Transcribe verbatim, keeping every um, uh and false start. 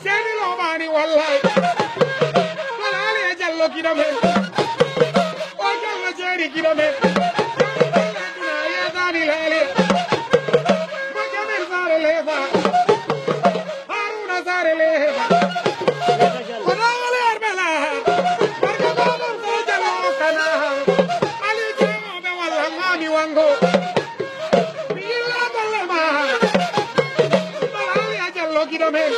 Seydi Lomaani, wallaay. Wala Aliya Jallo giɗo men. O Jallo jeeri giɗo men. Duna yeesaani laali. Mo Jamil Saare leefa. Haruna Saare leefa. Ko dawale arbela. Barka babu ko Jallo kana. Ali Jamo be wala ngami wango. Mi yilla balle ma. Wala Aliya Jallo giɗo men.